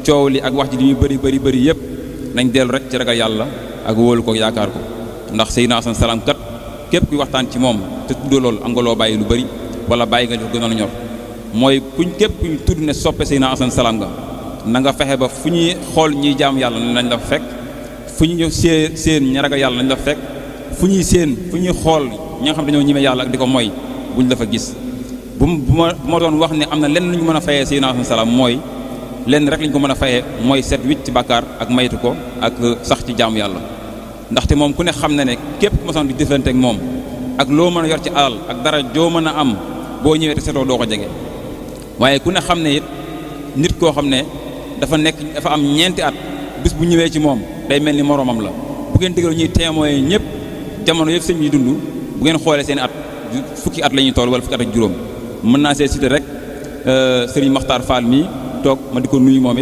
coow li ak wax ji li muy bëri yëpp nañ dellu rek ci ragal yàlla ak wóolu ko yaakaar ko ndax Seydina Asan Salaam kat képp kuy waxtaan ci moom te tuddoo loolu am nga loo bàyyi lu bëri wala bàyyi nga li ko gënoon a ñor mooy képp kuñ tudd ne soppe Seydina Asan Salaam nga na nga fexe ba fu ñuy xool ñuy jaam yàlla nañ la fekk fu ñu seen ña ragal yàlla nañ la fekk fu ñuy xool ñi nga xam dañoo ñime yàlla ak di ko mooy buñ la fa gis bu ma doon wax ne am na lenn lu ñu mën a fayee Seydina Asan Salaam mooy lenn rek lañ ko mën a fayee mooy set wicc ci bàkkaar ak maytu ko ak sax ci jaamu yàlla ndaxte moom ku ne xam na ne képp ku ma soon di jëflante ak moom ak loo mën a yor ci alal ak dara joo mën a am boo ñëwee te setoo doo ko jege waaye ku ne xam ne it nit koo xam ne dafa am ñeenti at bis bu ñëwee ci moom day mel ni moroomam la bu ngeen déglu ñuy témoin ñëpp jamono yëpp sëñ yi dund bu ngeen xoolee seen at fukki at la ñuy toll wala fukki at ak juróom mën naa see cité rek Serigne Makhtar Fall mii toog ma di ko nuyu moom it